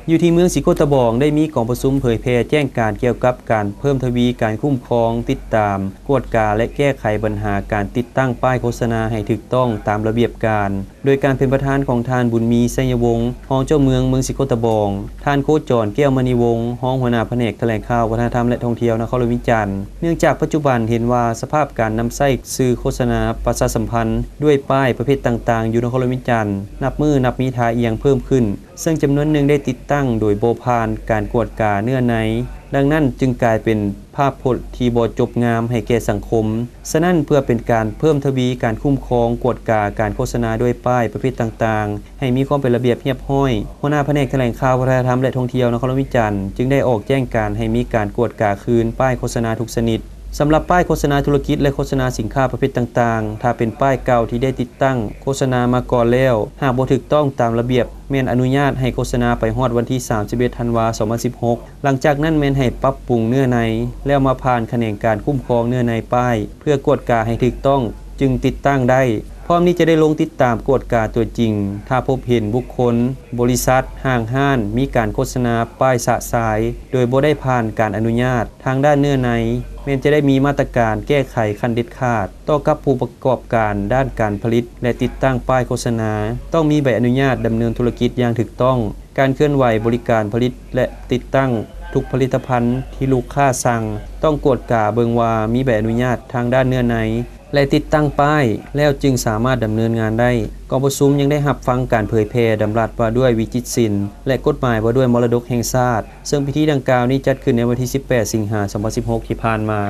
ຢູ່ທີ່ເມືອງສີໂຄດຕະບອງ ໄດ້ມີກອງປະຊຸມເຜີຍແຜ່ແຈ້ງການກ່ຽວກັບການເພີ່ມທະວີການຄຸ້ມຄອງ, ຕິດຕາມ, ກວດກາ ແລະ ແກ້ໄຂບັນຫາການຕິດຕັ້ງປ້າຍໂຄສະນາໃຫ້ຖືກຕ້ອງຕາມລະບຽບການ ໂດຍການເປັນປະທານຂອງທ່ານ ບຸນມີ ໄຊຍະວົງ ຮອງເຈົ້າເມືອງເມືອງສີໂຄດຕະບອງ, ທ່ານ ໂຄຈອນ ແກ້ວມະນີວົງ ຮອງຫົວໜ້າພະແນກຖະແຫຼງຂ່າວ ວັດທະນະທຳ ແລະ ທ່ອງທ່ຽວ ນະຄອນຫຼວງວຽງຈັນ. ເນື່ອງຈາກປັດຈຸບັນເຫັນວ່າສະພາບການນຳໃຊ້ສື່ໂຄສະນາປະຊາສຳພັນດ້ວຍປ້າຍປະເພດຕ່າງໆ ຢູ່ນະຄອນຫຼວງວຽງຈັນ ນັບມື້ນັບມີທ່າອ່ຽງເພີ່ມຂຶ້ນ ເຊິ່ງຈຳນວນໜຶ່ງໄດ້ຕິດຕັ້ງໂດຍບໍ່ຜ່ານການກວດກາເນື້ອໃນ, ດັ່ງນັ້ນຈຶ່ງກາຍເປັນພາບພົດທີ່ບໍ່ຈົບງາມໃຫ້ແກ່ສັງຄົມ. ສະນັ້ນ ເພື່ອເປັນການເພີ່ມທະວີການຄຸ້ມຄອງກວດກາການໂຄສະນາດ້ວຍປ້າຍປະເພດຕ່າງໆ ໃຫ້ມີຄວາມເປັນລະບຽບຮຽບຮ້ອຍ, ຫົວໜ້າພະແນກຖະແຫຼງຂ່າວ ວັດທະນະທຳ ແລະ ທ່ອງທ່ຽວ ນະຄອນຫຼວງວຽງຈັນ ຈຶ່ງໄດ້ອອກແຈ້ງການໃຫ້ມີການກວດກາຄືນປ້າຍໂຄສະນາທຸກຊະນິດ. ສຳລັບປ້າຍໂຄສະນາທຸລະກິດ ແລະ ໂຄສະນາສິນຄ້າປະເພດຕ່າງໆ ຖ້າເປັນປ້າຍເກົ່າທີ່ໄດ້ຕິດຕັ້ງໂຄສະນາມາກ່ອນແລ້ວ ຫາກບໍ່ຖືກຕ້ອງຕາມລະບຽບ ແມ່ນອະນຸຍາດໃຫ້ໂຄສະນາໄປຮອດວັນທີສາມສິບເອັດ ທັນວາ ສອງພັນສິບຫົກ. ຫຼັງຈາກນັ້ນແມ່ນໃຫ້ປັບປຸງເນື້ອໃນ ແລ້ວມາຜ່ານຂະແໜງການຄຸ້ມຄອງເນື້ອໃນປ້າຍ ເພື່ອກວດກາໃຫ້ຖືກຕ້ອງຈຶ່ງຕິດຕັ້ງໄດ້. ພ້ອມນີ້ຈະໄດ້ລົງຕິດຕາມກວດກາຕົວຈິງ ຖ້າພົບເຫັນບຸກຄົນ, ບໍລິສັດ, ຫ້າງຮ້ານ ມີການໂຄສະນາປ້າຍຊະຊາຍ ໂດຍບໍ່ໄດ້ຜ່ານການອະນຸຍາດ ທາງດ້ານເນື້ອໃນ ແມ່ນຈະໄດ້ມີມາດຕະການແກ້ໄຂຂັ້ນເດັດຂາດ ຕໍ່ກັບຜູ້ປະກອບການດ້ານການຜະລິດ ແລະ ຕິດຕັ້ງປ້າຍໂຄສະນາ ຕ້ອງມີໃບອະນຸຍາດດຳເນີນທຸລະກິດຢ່າງຖືກຕ້ອງ, ການເຄື່ອນໄຫວບໍລິການຜະລິດ ແລະ ຕິດຕັ້ງທຸກຜະລິດຕະພັນທີ່ລູກຄ້າສັ່ງ ຕ້ອງກວດກາເບິ່ງວ່າມີໃບອະນຸຍາດທາງດ້ານເນື້ອໃນ ແລະ ຕິດຕັ້ງປ້າຍ ແລ້ວຈຶ່ງສາມາດດຳເນີນງານໄດ້. ກອງປະຊຸມຍັງໄດ້ຮັບຟັງການເຜີຍແຜ່ດຳລັດວ່າດ້ວຍວິຈິດສິນ ແລະ ກົດໝາຍວ່າດ້ວຍມໍລະດົກແຫ່ງຊາດ, ເຊິ່ງພິທີດັ່ງກ່າວນີ້ຈັດຂຶ້ນໃນວັນທີສິບແປດ ສິງຫາ ສອງພັນສິບຫົກ ທີ່ຜ່ານມາ.